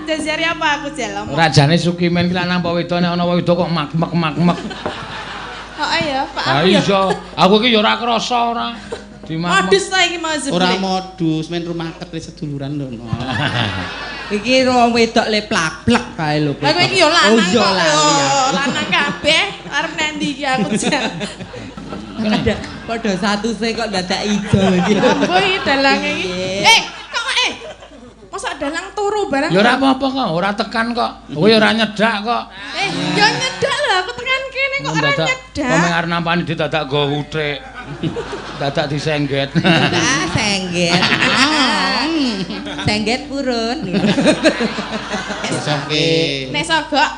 Arep diajari apa aku jel omong. Ora jane Sukimen ki lanang apa wedok nek ana wedok kok mak-mek-mak-mek. Heeh ya, Pak Ha aku ya. iya, aku ki ya ora krasa ora. Dimak. Modus ta iki mau jebule. Ora modus, men rumaket wis seduluran lho. No. Iki wong wedok le plak-plek kae lho. Lah kowe iki ya lanang Oh iya kok. lali yo, aku. Lanang kabeh arep nang ndi iki aku jel. Ada padha satu se kok dadak ijo iki. Ambo iki dalange iki. Piye? Eh, kok eh mosok dalang turu barang. Ya ora apa-apa kok, ora tekan kok. Kowe ya ora nyedak kok. Eh, ya nyedak lho aku tekan kene kok ora Dadak nyedak. wong arep nampani didadak nggo huthik. Dadak disengget. Ah, sengget. Sengget purun. Soke. Nek sogok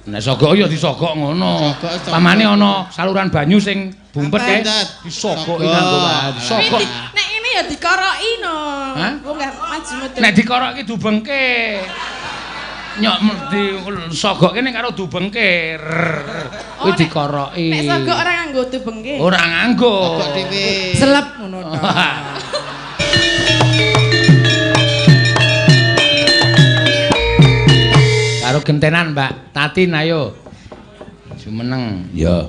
Nek sogok ya disogok ngono. Sogok, sogok. Pamane ana saluran banyu sing bumpet kae Bumpet. disogoki nganggo Sogok. disogok. Kuwi nek ngene ya dikoroki no. Hah? Wong gak maju metu. Nek dikoroki dubengke. Nyok di sogokke ning karo dubengke. Kuwi Oh, nek- dikoroki. Nek sogok ora nganggo dubengke. Ora nganggo. Sogok dhewe. Selep ngono to. Karo gentenan, Mbak. Tatin ayo. Jumeneng. Ya.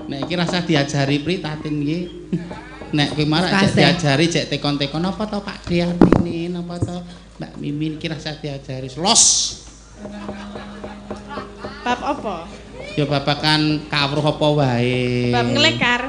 Nek iki rasa diajari Pri Tatin iki. Nek kowe marak jek Kasih. diajari jek tekon-tekon apa to Pak Priatine, napa to Mbak Mimin iki rasa diajari. Los. Bab apa? Ya babakan kawruh apa wae. Bab ngelekar.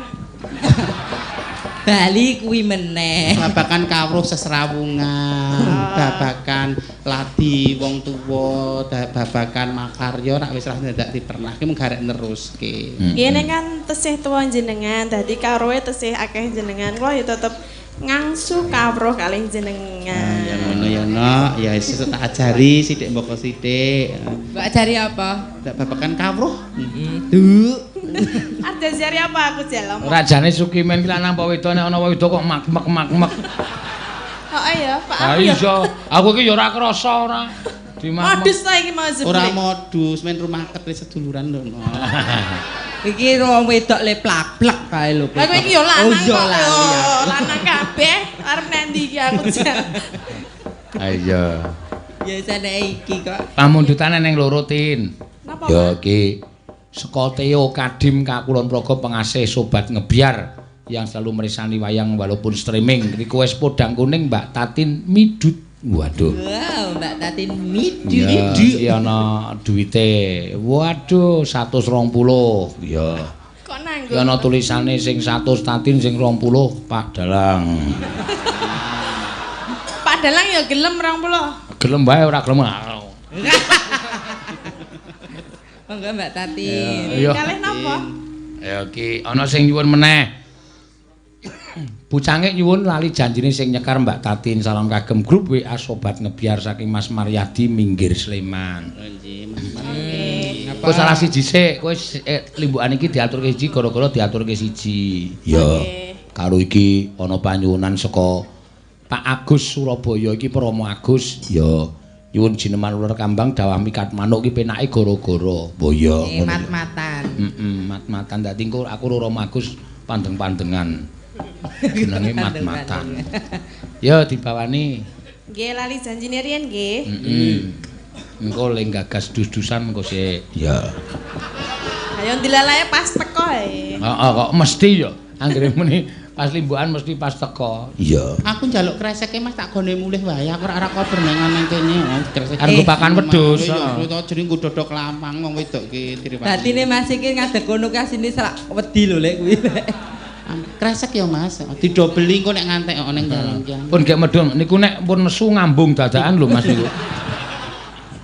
Bali kuwi meneh. Babakan kawruh sesrawungan, babakan ladi wong tuwa, babakan makarya rak wis ra ndak dipernahke mung garek neruske. Ngene kan tesih tuwa jenengan, dadi kawruhe tesih akeh jenengan. Kula ya tetep ngangsu kawruh kalih jenengan. Ya ngono ya no, ya wis tak ajari sithik mboko sithik. Mbak ajari apa? Ndak babakan kawruh. Du. Arep diajari apa aku jel omong. Ora jane Sukimen ki lanang apa wedok nek ana wedok kok mak-mek-mak-mek. Heeh ya, Pak Ha aku ya. iya, aku ki ya ora krasa ora. Dimak. Modus ta iki mau jebule. Ora modus, men rumaket wis seduluran lho no. Iki wong wedok le plak-plek kae lho. Lah kowe iki ya lanang Oh iya kok. lali yo, aku. Lanang kabeh arep nang ndi iki aku jel. Ha iya. Ya jane iki kok. Pamundhutane ning loro Tin. Napa? Ya Pak? iki saka Teo Kadim Kakulon Praga pengasih sobat ngebiar yang selalu meresani wayang walaupun streaming. Request podang kuning Mbak Tatin Midut. Waduh. Wow, Mbak Tatin midu. Ya, iki ana duwite. Waduh, 120. Ya. Kok nanggung? Iki ana tulisane sing 100 Tatin sing 20 Pak Dalang. Pak Dalang ya gelem 20. Gelem wae ora gelem. Monggo Mbak Tatin. Iya. Kalih napa? Ya iki ana sing nyuwun meneh. Bucange nyuwun lali janjine sing nyekar Mbak Tatin salam kagem grup WA Sobat Ngebiar saking Mas Maryadi Minggir Sleman. Nggih, Mas. Kowe salah siji sik, kowe limbukan iki diaturke siji gara-gara diaturke siji. Ya. Oke. Karo iki ana panyuwunan saka Pak Agus Surabaya iki Promo Agus. Ya. Nyuwun jineman uler kambang dawah mikat manuk iki penake gara-gara. Oh iya Eh, ngono. mat-matan. Heeh, mat-matan dadi engko aku karo Romo Agus pandeng-pandengan. Jenenge mat-matan. Ya dibawani. Nggih lali janjine riyen nggih. Heeh. Engko le gagas dus-dusan engko sik. Ya. Ayo dilalae pas teko ae. Heeh kok mesti ya. Anggere muni pas limbukan mesti pas teko. Iya. Aku njaluk kreseke Mas tak gone mulih wae. Aku ora ora kober nang nang kene. Oh, Kresek. Arep nggo pakan wedhus. Iya, iya, to jeneng nggo dodok lamang wong wedok ki diriwani. Batine Mas iki ngadeg kono ki asine selak wedi lho lek kuwi. Lek. Kresek ya Mas. Didobeli engko nek ngantek kok ning dalan ki. Pun gek medhun niku nek pun nesu ngambung dadakan lho Mas niku.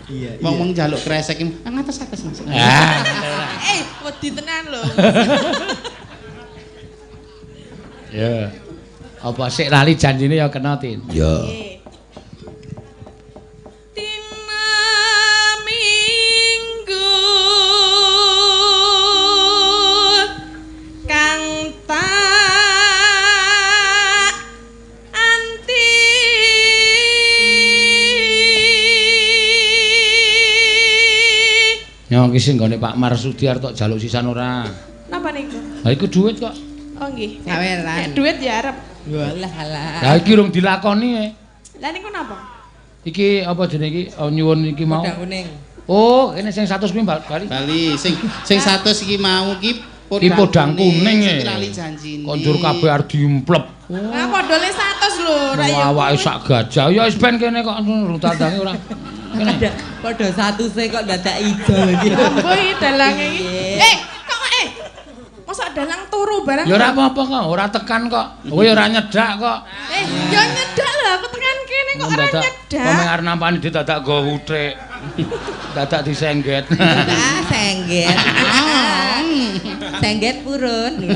Iya. Wong wong njaluk kresek iki ngates-ates Mas. Ah. Eh, wedi tenan lho. Ya. Apa sik lali janjine ya kena Tin. Ya. Nggih. Dina Minggu kang tak anti Nyong iki sing nggone Pak Marsudi arep tok jaluk sisan ora. Napa niku? Lah iku duit kok. Oh nggih. Saweran. Nek duit ya arep. Walah alah. Lah iki urung dilakoni e. Lah niku napa? Iki apa jenenge iki? Nyuwun iki mau. Podang kuning. Oh, kene sing 100 kuwi bali. Bali sing sing 100 iki mau ki podang kuning e. Lali janjine. Konjur kabeh arep diemplep. Lah podole 100 lho, ra ya. Awake sak gajah. Ya wis ben kene kok tandange ora. Kene. Padha 100 kok dadak ijo iki. Ambo iki dalange iki. Kok mosok dalang turu barang. Ya ora apa-apa kok, ora tekan kok. Kowe ya ora nyedak kok. Ya nyedak lho, aku tekan kene kok ora nyedak. Wong arep nampani dadak nggo huthik. Dadak disengget. Ah, sengget. Sengget purun.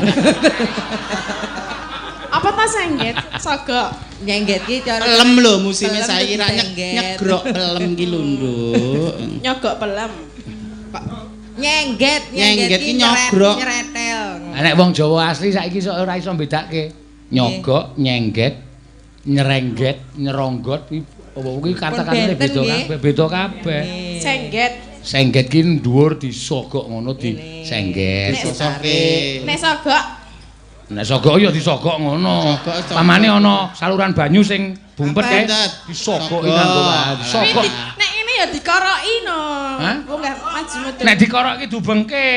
Apa ta sengget? Sogok. Nyengget ki cara pelem lho musime saiki ra nyegrok pelem ki lho, Nduk. Nyogok pelem. Kok nyengget, nyengget ki nyogrok. Nyeretel. Nek wong Jawa asli saiki sok ora iso mbedake. Nyogok, nyengget, nyerengget, nyeronggot kuwi apa kuwi kata-katane beda kabeh, beda kabeh. Sengget. Sengget ki dhuwur disogok ngono disengget. Nek sogok. Nek sogok ya disogok ngono. Pamane ana saluran banyu sing bumpet kae disogoki nganggo disogok. Nek ngene ya dikoroki no. Wong gak maju mudun. Nek dikoroki dubengke.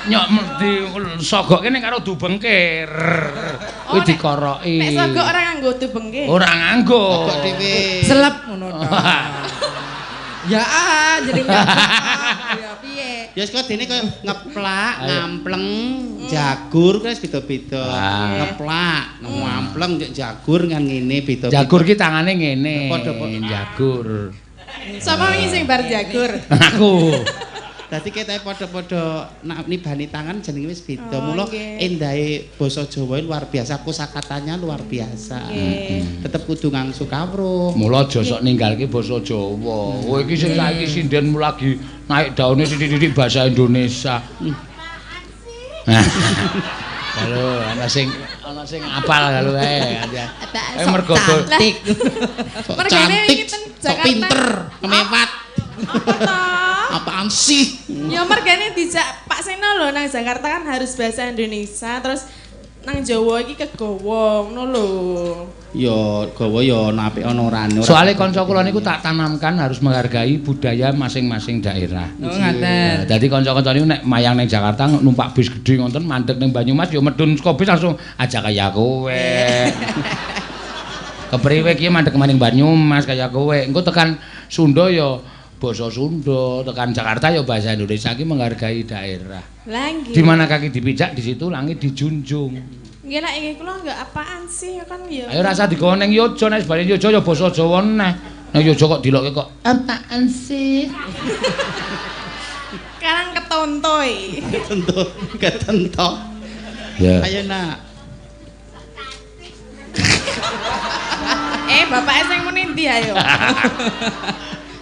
Nyok disogokke nek karo dubengke. Kuwi dikoroki. Nek sogok ora nganggo dubengke. Ora nganggo. Sogok dhewe. Selep ngono to. Ya jadi ya piye? Ya wis dene kaya ngeplak, ngampleng, jagur kuwi wis beda-beda. Ngeplak, ngampleng, jagur kan ngene beda-beda. Jagur ki tangane ngene. Padha-padha jagur. Sapa wingi sing bar jagur? Aku. Dadi ketoke padha-padha nibani tangan jenenge wis beda. Mula endahe basa Jawa luar biasa, kosakatanya luar biasa. Tetep kudu ngangsu kawruh. Mula aja sok ninggalke basa Jawa. Kowe iki sing saiki sinden lagi naik daune sithik-sithik bahasa Indonesia. Halo, ana sing apal lho kae. Mergo cantik. Mergane iki ten Jakarta. Pinter, kemewat. Apa to? Apaan sih? Ya mergane dijak Pak Seno lho nang Jakarta kan harus bahasa Indonesia, terus nang Jawa iki kegawa ngono lho. Ya gawa ya ana apik ana orane. Soale kanca kula niku tak tanamkan harus menghargai budaya masing-masing daerah. Oh ngaten. Dadi kanca-kanca niku nek mayang nang Jakarta numpak bis gedhe ngoten mandeg ning Banyumas ya medun saka bis langsung aja kaya kowe. Kepriwe iki mandeg maning Banyumas kaya kowe. Engko tekan Sunda ya basa Sunda, tekan Jakarta ya bahasa Indonesia iki menghargai daerah. Lah nggih. Di mana kaki dipijak di situ langit dijunjung. Nggih nek nggih kula nggak apaan sih ya kan ya. Ayo rasa digawa ning Yogya nek sebare Yogya ya basa Jawa neh. Nek Yogya kok dilokke kok apaan sih? Karang ketontoi. Ketento, ketento. Ya. Ayo nak. Bapake sing muni ndi ayo?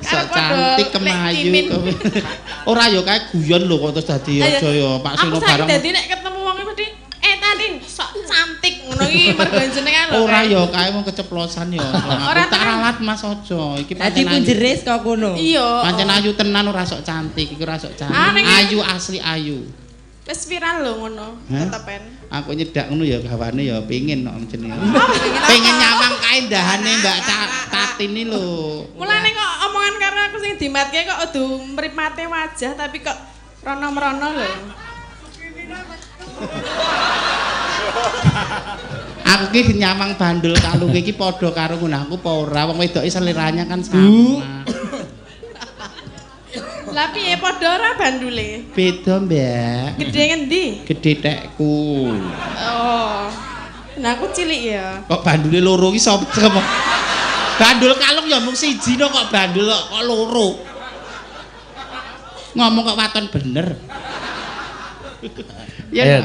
Sok cantik kemayu. Ora ya kae guyon lho kok terus dadi aja ya Pak Seno bareng. Aku saiki dadi nek ketemu wong mesti Tatin sok cantik ngono iki mergo jenengan lho. Ora ya kae mung keceplosan ya. Aku tak ralat Mas aja. Iki pancen ayu. Dadi punjeris kok kono. Iya. Pancen ayu tenan ora sok cantik, iki ora sok cantik. Ayu asli ayu. Wis viral lho ngono, tetepen. Aku nyedak ngono ya gawane ya pengin kok jenenge. Pengen nyawang kaendahane Mbak Tatin iki lho. Mulane kok omongan karo aku sing dimatke kok kudu mripate wajah tapi kok rono-merono lho. Aku ki nyawang bandul kalunge iki padha karo ngono aku apa ora wong wedoke seleranya kan sama. Lah piye padha ora bandule? Beda, Mbak. Gedhe ngendi? Gedhe tekku. Oh. Nah aku cilik ya. Kok bandule loro iki sapa? Bandul kalung ya mung siji no kok bandul kok loro. Ngomong kok waton bener. Ya.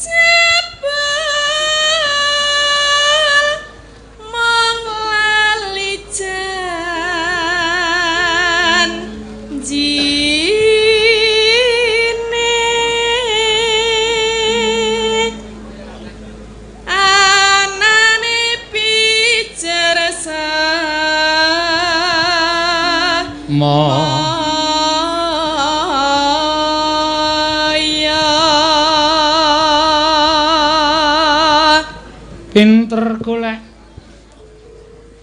Jebul mong lali Pinter golek.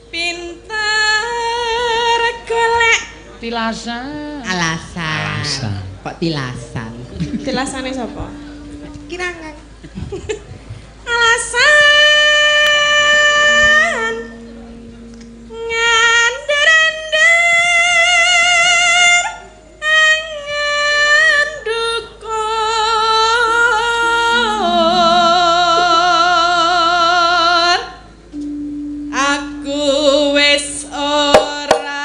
Pinter golek tilasan. Alasan. Alasan. Kok tilasan? Tilasane sapa? Kirangan. Alasan ngandar-andar angan dukur aku wis ora.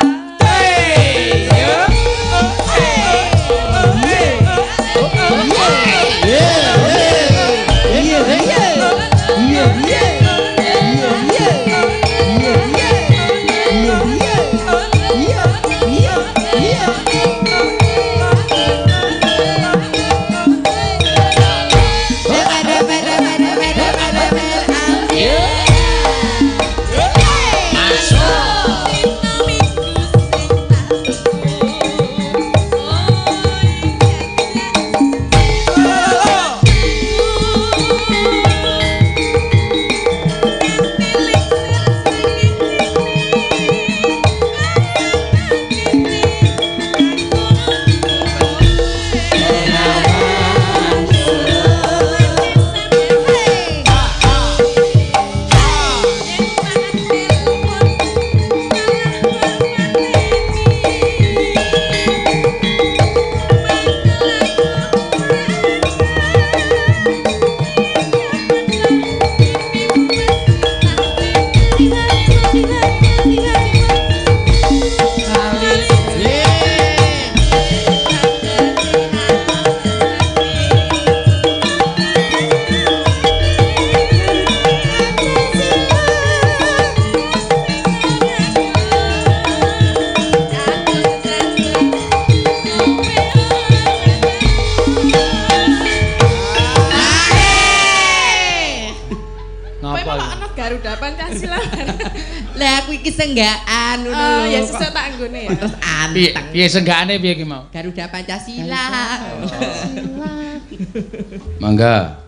Kowe Ngapa? malah ana Garuda Pancasila. Lah aku iki senggaan ngono Oh, lho. ya sesuk tak anggone ya. Terus Piye anteng. piye senggakane piye ki mau? Garuda Pancasila. Mangga.